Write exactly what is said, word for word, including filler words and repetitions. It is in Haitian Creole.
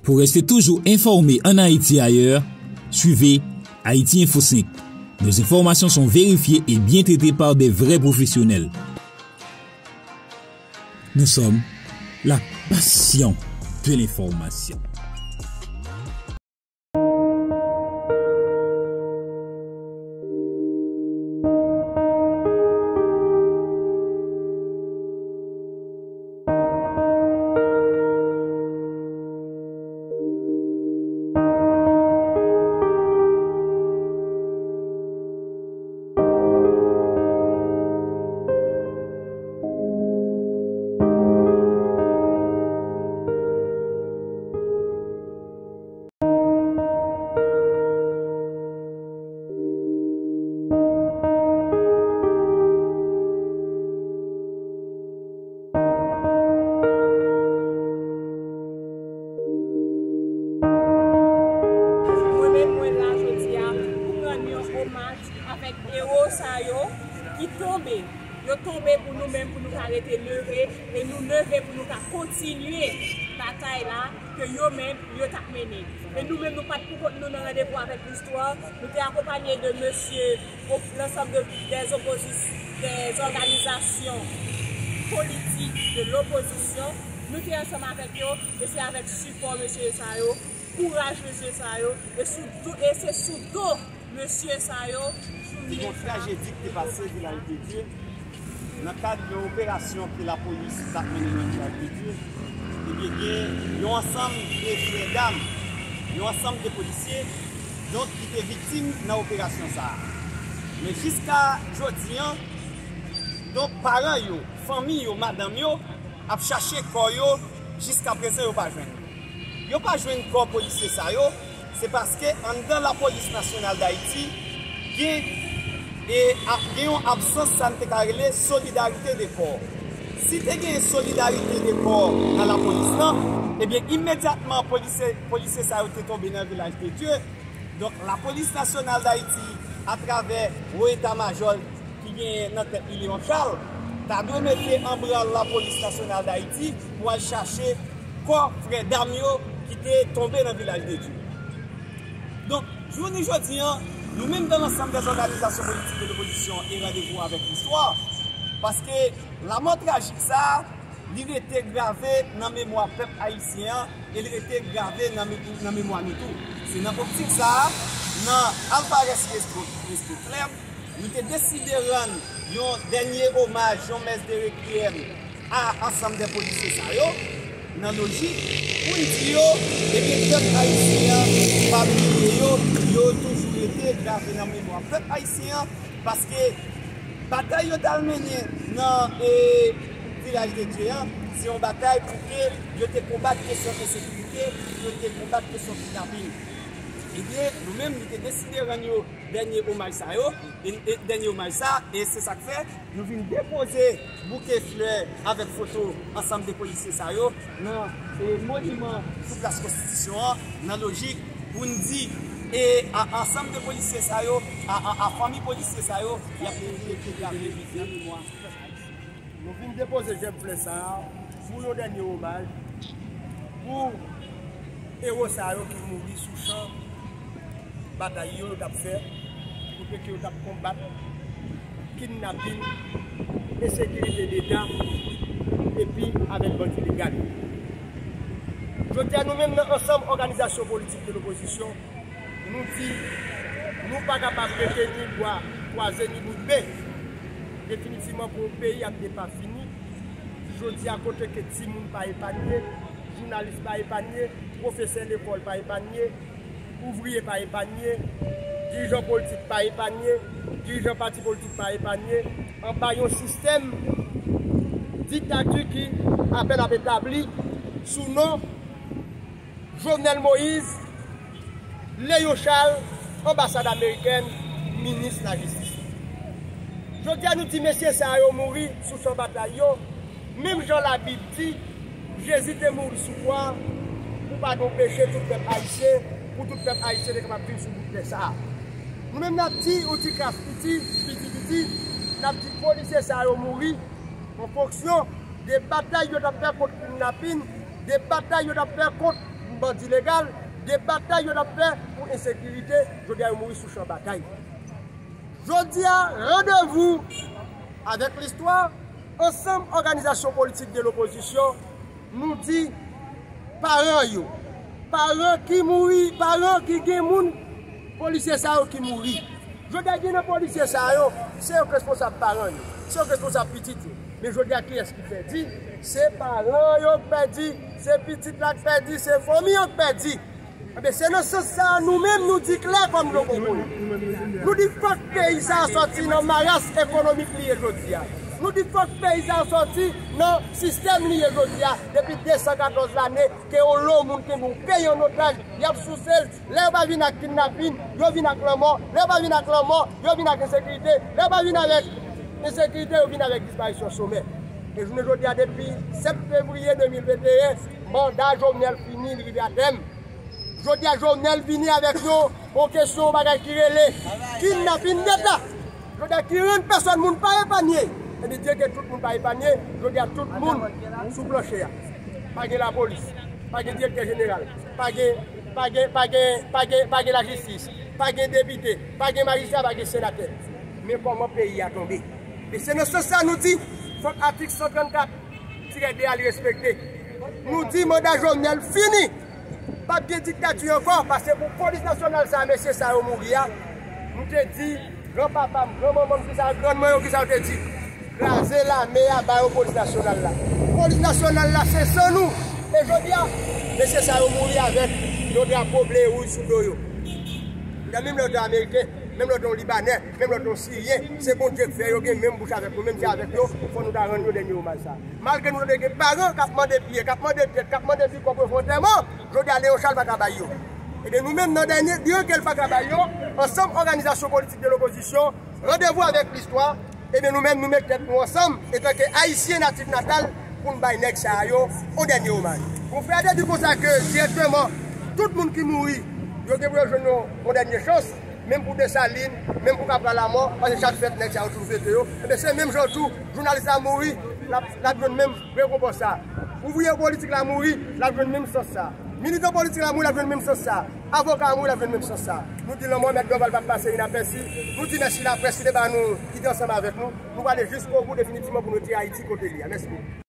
Pour rester toujours informé en Haïti et ailleurs, suivez Haïti Info cinq. Nos informations sont vérifiées et bien traitées par des vrais professionnels. Nous sommes la passion de l'information. Mwen menm, mwen la jodi a pou m rann yon omaj avèk ewo sa yo ki tonbe. Yo tonbe pou nou menm, pou nou ka rete leve, e nou leve pou nou ka kontinye batay la ke yo menm, yo t ap mennen. E nou menm, nou pa t pou kont nou nan randevou avèk listwa. Nou te akonpanye de mesye, op-, lansanm de, des opozis-, des òganizasyon politik de lopozisyon. Nou te ansanm avèk yo, e se avèk sipò mesye sa yo, kouraj mesye sa yo, e sou do, e se sou do mesye sa yo, ki gen yon trajedi ki te pase Vilaj de Dye, nan kad yon operasyon ke lapolis t ap mennen nan Vilaj de Dye, ebyen, gen yon ansanm de frè dam, yon ansanm de polisye, donk, ki te viktim nan operasyon sa a. Men jiska jodi an, donk, paran yo, fanmi yo, madanm yo, ap chache kò yo, jiska prezan yo pa jwenn yo. Yo pa jwenn kò polisye sa yo, se paske anndan Lapolis Nasyonal d Ayiti gen, e, a, gen yon absans sa n te ka rele solidarite de kò. Si te gen solidarite de kò nan lapolis lan, ebyen, imedyatman polisye, polisye sa yo te tonbe nan Vilaj de Dye. Donk, Lapolis Nasyonal d Ayiti, atravè Wo Eta Majò ki genyen nan tèt li, Leon Charles, ta dwe mete an branl Lapolis Nasyonal d Ayiti pou al chache kò frè dam yo ki te tonbe nan Vilaj de Dye. Donk, jounen jodi an, nou menm dans l'ensemble des organisations politiques de l'opposition e Randevou avèk listwa, paske lanmò trajik sa a, li rete grave nan memwa pèp ayisyen an e li rete grave nan me-, nan memwa nou tou. Se nan optik sa a, nan Alvarez Rescos, Rescos Club, nou te deside rann yon dènye omaj, yon mès de requiem a ansanm de polisye sa yo, nan lojik pou n di yo, ebyen, pèp ayisyen an pa bliye yo, yo toujou rete grave nan memwa pèp ayisyen an, paske batay yo t al mennen nan, e, Vilaj de Dye an, se yon batay pou ke yo te konbat kesyon ensekirite, pou yo te konbat kesyon kidnapin. Ebyen, nou menm, nou te deside rann yo dènye omaj sa yo, e, e, dènye omaj sa, e se sa k fè nou vin depoze bouke flè avèk foto ansanm de polisye sa yo nan, e, moniman sou Plas Konstitisyon an, nan lojik pou n di, e, a, ansanm de polisye sa yo, a, a, a fanmi polisye sa yo, y ap toujou rete grave nan memwa. Nou vin depoze jèb flè sa a pou yon dènye omaj pou ewo sa yo ki mouri sou chan batay yo t ap fè, kote ke yo t ap konbat kidnapin, ensekirite deta, epi avèk bandi legal. Jodi a, nou menm nan ansanm òganizasyon politik de lopozisyon, nou di, nou pa kapab rete ni bwa kwaze ni bout be. Definitivman, pou yon peyi ap depafini, jodi a, kote ke timoun pa epanye, jounalis pa epanye, pwofesè lekòl pa epanye, ouvriye pa epanye, dirijan politik pa epanye, dirijan pati politik pa epanye, anba yon sistèm diktati ki apèn ap etabli sou non Jovenel Moïse, Léon Charles, anbasad amerikèn, minis lajistis. Jodi a, nou di mesye sa yo mouri sou chan batay yo, menm jan Labib di, Jezi te mouri sou kwa pou padon peche tout pèp ayisyen, pou tout pèp ayisyen te kapab viv sou bout tè sa a. Nou menm n ap di, ou di kras piti, piti piti, n ap di polisye sa yo mouri an fonksyon de batay yo t ap fè kont kidnapin, de batay yo t ap fè kont bandi legal, de batay yo t ap fè pou ensekirite, jodi a yo mouri sou chan batay. Jodi a, randevou avèk listwa, ansanm òganizasyon politik de lopozisyon, nou di paran yo, paran ki mouri, paran ki gen moun, polisye sa yo ki mouri. Jodi a gen nan polisye sa yo, se yo k responsab paran yo, se yo k responsab pitit yo. Men jodi a kiyès ki pèdi? Se paran yo k pèdi, se pitit la k pèdi, se fanmi an k pèdi. Enben, se nan sans sa a, nou menm, nou di klè kòm nou konprann. Nou di fòk peyi sa a sòti nan maras ekonomik li ye jodi a. Nou di fòk peyi sa a sòti nan sistèm li ye jodi a. Depi de san katòz lane, ke yon lo moun kenbe yon peyi an otaj, y ap souse l. Lè yo pa vin ak kidnapin, yo vin ak lanmò. Lè yo pa vin ak lanmò, yo vin ak ensekirite. Lè yo pa vin avèk ensekirite, yo vin avèk disparisyon somè. E jounen jodi a, depi sèt fevriye de mil venteyen, manda Jovenel fini, li rive a tèm. Jodi a, Jovenel vini avèk yon, yon kesyon, yon bagay ki rele kidnapin deta. Jodi a, ki rann pèsòn moun pa epanye. Epi Dye ke tout moun pa epanye, jodi a, tout moun sou planche a. Pa gen lapolis, pa gen direktè jeneral, pa gen, pa gen, pa gen, pa gen, pa gen lajistis, pa gen depite, pa gen majistra, pa gen senatè. Men kòman peyi a tonbe. E se nan sans sa nou di, fòk atik san trannkat tirè de a li respekte. Nou di manda Jovenel fini. P ap gen diktati ankò, paske pou polis nasyonal sa a, mesye sa yo mouri a, nou te di, granpapa m, granmanman m, kisa, grann mwen yo, kisa yo te di? Kraze lame a, ba yo polis nasyonal la. Polis nasyonal la, se san nou. E jodi a, mesye sa yo mouri avèk yon drapo ble e wouj sou do yo. Menm lè yo te ameriken, menm lè yo te yon libanè, menm lè yo te yon siryen, se Bondye k fè yo gen menm bouch avèk nou, menm jan avèk yo, fò nou ta rann yo dènye omaj sa a. Malgre nou tande gen paran k ap mande pye, k ap mande tèt, k ap mande pi kòb pou yo fè antèman, jodi a Leon Charles pa ka bay yo. Ebyen, nou menm nan dènye, byen ke l pa ka bay yo, ansanm òganizasyon politik de lopozisyon, randevou avèk listwa, ebyen, nou menm, nou met tèt nou ansanm, etanke Ayisyen natif natal, pou n bay nèg sa yo yon dènye omaj. Yon frè te di konsa ke, dirèkteman, tout moun ki mouri, yo gen pou yo jwenn yon, yon dènye chans, menm pou Desalin, menm pou Kapral Lamò, paske chak fèt nèg sa yo toujou fete yo. Ebyen, se menm jan tou, jounalis la mouri, l ap, l ap jwenn menm rekonpans sa. Ouvriye politik la mouri, l ap jwenn menm sans sa. Militan politik la mouri, l ap jwenn menm sans sa. Avoka a mouri, l ap jwenn menm sans sa. Nou di lanmò Mèt Dorval p ap pase inapèsi. Nou di mèsi laprès ki te ba nou, ki te ansanm avèk nou. Nou prale jiskobou definitivman pou nou retire Ayiti kote li a. Mèsi bokou.